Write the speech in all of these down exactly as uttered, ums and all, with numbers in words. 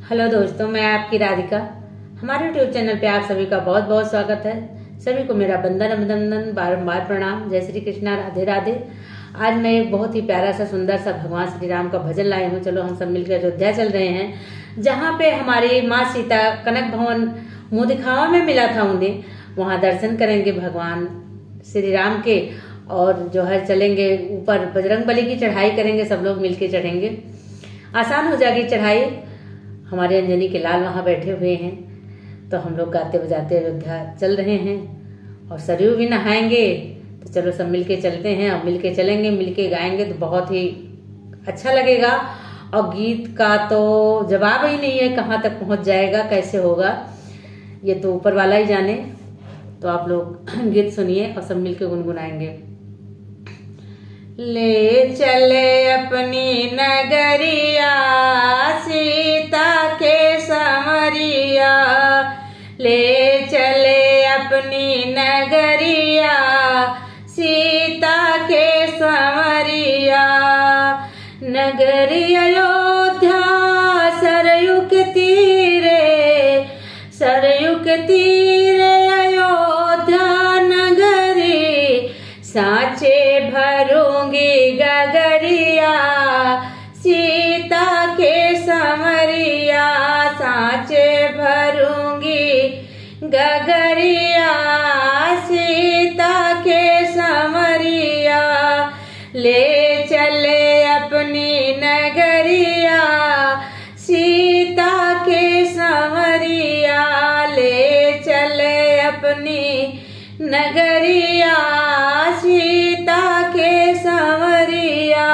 हेलो दोस्तों, मैं आपकी राधिका। हमारे YouTube चैनल पे आप सभी का बहुत बहुत स्वागत है। सभी को मेरा वंदन अभिनंदन, बारंबार प्रणाम। जय श्री कृष्णा, राधे राधे। आज मैं एक बहुत ही प्यारा सा, सुंदर सा भगवान श्री राम का भजन लाई हूँ। चलो हम सब मिलकर अयोध्या चल रहे हैं, जहाँ पे हमारी माँ सीता कनक भवन मुँह दिखावा में मिला था उन्हें, वहाँ दर्शन करेंगे भगवान श्री राम के। और जो है चलेंगे ऊपर, बजरंग बली की चढ़ाई करेंगे, सब लोग मिलके चढ़ेंगे। आसान हो जाएगी चढ़ाई। हमारे अंजनी के लाल वहाँ बैठे हुए हैं, तो हम लोग गाते बजाते अयोध्या चल रहे हैं। और सरयू भी नहाएंगे, तो चलो सब मिलके चलते हैं और मिलके चलेंगे, मिलके गाएंगे तो बहुत ही अच्छा लगेगा। और गीत का तो जवाब ही नहीं है, कहाँ तक पहुँच जाएगा, कैसे होगा, ये तो ऊपर वाला ही जाने। तो आप लोग गीत सुनिए और सब मिलके गुनगुनाएंगे। ले चले अपनी नगरिया सीता के संवरिया, ले चले अपनी नगरिया सीता के संवरिया। नगरी अयोध्या सरयू के तीरे, सरयू के तीरे अयोध्या नगरी, साँचे भरूँगी गगरिया सीता के संवरिया, साँचे भरूँगी गगरिया सीता के संवरिया। ले चले अपनी नगरिया सीता के संवरिया, ले चले अपनी नगरिया सीता के संवरिया।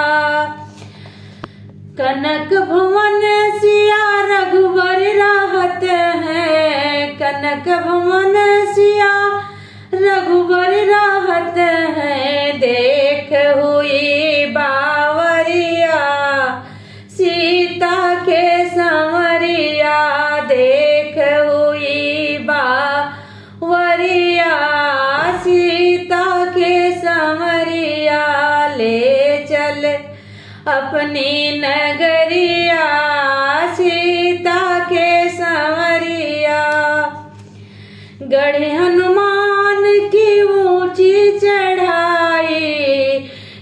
कनक भवन सिया रघुबर रहत हैं, कनक भवन सिया रघुबर रहत हैं, देख हुई बावरिया सीता के संवरिया, देख हुई बावरिया सीता के संवरिया। ले चले अपनी नगरिया सीता के संवरिया। गढ़ हनुमान की ऊंची चढ़ाई,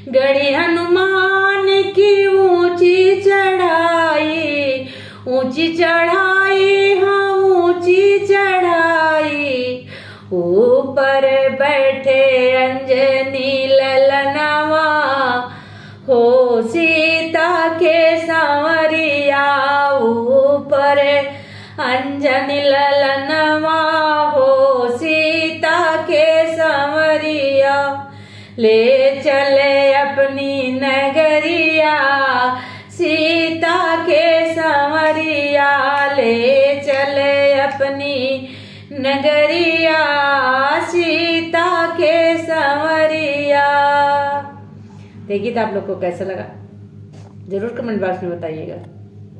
गढ़ हनुमान की ऊंची चढ़ाई, ऊंची चढ़ाई, हाँ, ऊंची चढ़ाई। ऊपर बैठे अंजनी ललनवा, हो सीता के संवरिया। ऊपर अंजनी ललनवा, हो सीता के संवरिया। ले चले अपनी नगरिया सीता के संवरिया, ले चले अपनी नगरिया सीता के संवरिया। देखिए तो आप लोग को कैसा लगा, जरूर कमेंट बॉक्स में बताइएगा।